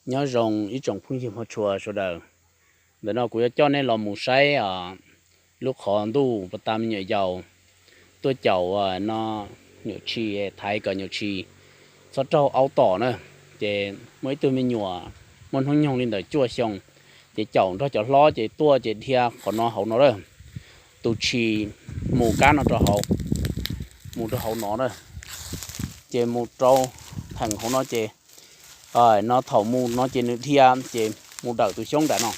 Nyob zoo ib tsoom phooj ywg hmov tshua sawv daws. Ntawm no kuv yuav coj nej los mus saib lub qhov ntuj pas tas me nyuam yaus tuaj caum no nyuam tshis, thaiv kom nyuam tshis txhob raug aub tom na. Ces muaj ib tug me nyuam muaj hnub nyoog li ntawm cuaj xyoo, ces caum nrog cov hlob ces tuaj ces dhia qhov no hauv no lawm. Tus tshis mus kab no rau hauv, mus rau hauv no na, ces mus rau theem hauv no ces no thaum mus no ces nws dhia ces mus dawm tus xyoob nram no,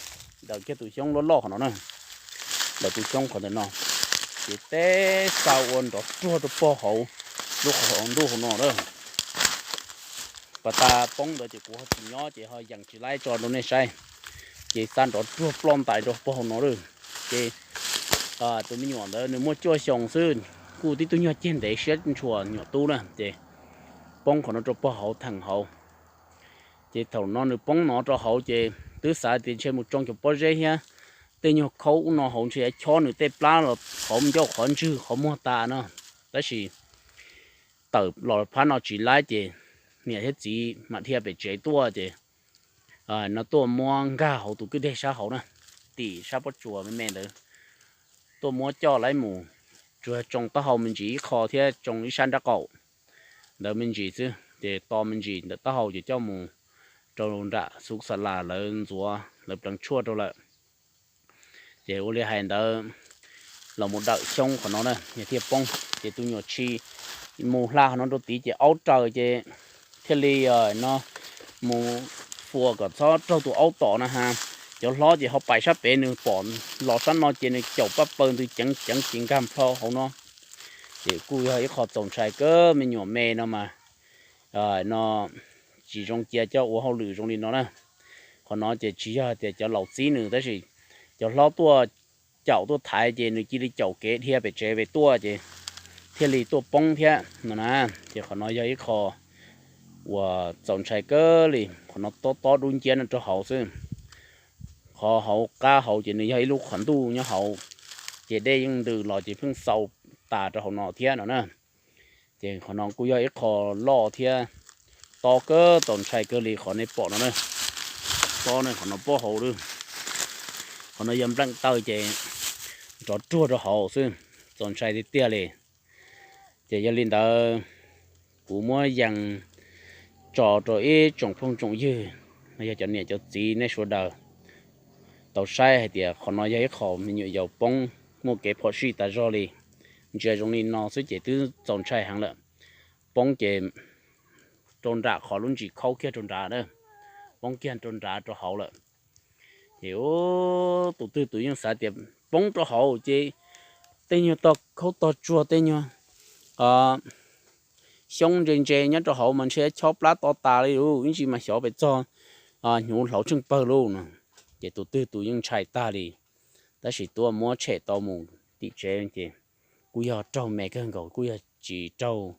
dawm kiag tus xyoob loj loj qhov no na, dawm tus xyoob qhov ntawm no, ces teb xa ua nrov ruag rau pog hauv lub qhov ntuj hauv no lawm. Pas tas poob ntawd ces kuv ho tsis nyob ces ho yees tsis laib tso rau nej saib. Ces xa nrov ruag ploj ntais rau pog hauv no lawm. Ces tus me nyuam ntawd nws muaj cuaj xyoo xwb, kuj tib tug nyuag ceg ntev siab ntshua nyuam tub na, ces poob qhov no rau pog hauv theem hauv. Ces thaum no nws poob no rau hauv ces twb xav tias ntshe mus tsoo cov pob zeb thiab tej nyuag khaub ub no hauv ntshe chob nws tej plab los qhov ncauj qhov ntswg qhov muag tas no. Tab sis tawm los phab no tsis laib ces niam thiab txiv mam dhia pem tsev tuaj ces no tuaj muab nkag hauv tus kwj deg sab hauv na, tim sab pob tsuas me me ntawd, tuaj muab coj laib mus, tsuas tsoo taub hau me ntsis ib qho thiab tsoo ib sab nrab qaum ntawd me ntsis xwb, ces to me ntsis ntawm taub hau ces coj mus rau nram xub xa las lawv ntxuav lawv pleev tshuaj rau lawm. Ces ua li hais ntawd los mus dawm xyoob qhov no na, nws thiaj poob. Ces tus nyuam tshis mus hla qhov no rau tid ces aub raws ces thiaj li no mus fuas kom txhob raug tus aub tom na ha. Cov hlob ces ho pais sab pem, nws pom los sab no ces nws caum paj paws ntws ceev ceev ces nkag plho hauv no. Ces kuj yog ib qho txaus ntshai kawg, me nyuam me no mas no tsis zoo cia coj ua hauj lwm zoo li no na. Qhov no ces tsis yog tias cov laus txib nws, tab sis cov hlob tuaj caum tuaj thaiv ces nws cia li caum kev dhia pem tsev pem tuaj ces thiaj li tuaj poob thiab no na. Ces qhov no yog ib qho uas txaus ntshai kawg li, qhov no tob tob dub nciab no rau hauv xwb. Qhov hauv qab hauv ces nws yog ib lub qhov ntuj nyob hauv, ces dej yeej ntws los ces pheej xau tas rau hauv no thiab no na. Ces qhov no kuj yog ib qho loj thiab tob kawg txaus ntshai kawg li qhov nej pom no na. Tob ne, qhov no pob hauv lawm. Qhov no yog npleem taw ces nrov ruag rau hauv xwb, txaus ntshai tiag tiag li. Ces yog li ntawd, kuv muab yees tso rau ib tsoom phooj tsoom ywg, yog cov niam cov txiv nej sawv daws tau saib hais tias qhov no yog ib qho me nyuam yaus poob muaj kev phom sij tas zog li. Ntsia zoo li no xwb ces twb txaus ntshai heev lawm. Poob ces rau nram qhov lub ntsis khaub kiag rau nrad, poob kiag rau nrad rau hauv lawm. Ces tus twg tus yeej xav tias poob rau hauv ces tej nyuag tog khaub tog tsuag tej nyuag xyoob ntse ntse nyob rau hauv mas ntshe chob plab to tas li lauj, ib ntsis mas xyov pes txog hnyuv hlauv tsheej pawg lauj no. Ces tus twg tus yeej ntshai tag li. Tab sis tuaj muab tshem tau mus tim tsev ces kuj yog raug me kawg nkaus, kuj yog tsis raug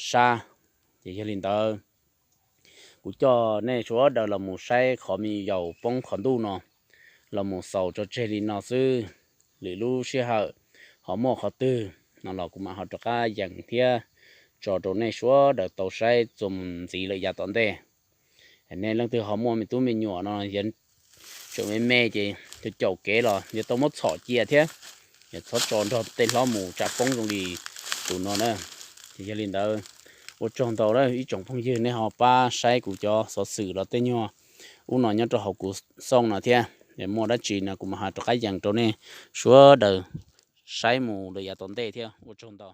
sab. Ces yog li ntawd, kuv coj nej sawv daws los mus saib qhov me nyuam yaus poob qhov ntuj no, los mus xaus tso tseg li no xwb. Lwm lub sij hawm ho muaj qhov twg no los kuv mam ho rov qab yees thiab tso rau nej sawv daws tau saib txuas mus ntxiv lawm yav tom ntej. Nej leej twg ho muaj me tub me nyuam no yog tseem me me ces caum caum kev los yuav tau muab txhom cia thiab, txhob tso nrog tej hlob mus tsam poob zoo li tus no na. Ces yog li ntawd, ua tsaug ntau ib tsoom phooj ywg nej ho pab saib kuv cov xov xwm los tej nyuag ub no nyob rau hauv kuv xoo no thiab. Muaj dab tsi no kuv mam ho rov qab yees rau nej sawv daws saib mus lawm yav tom ntej thiab. Ua tsaug ntau.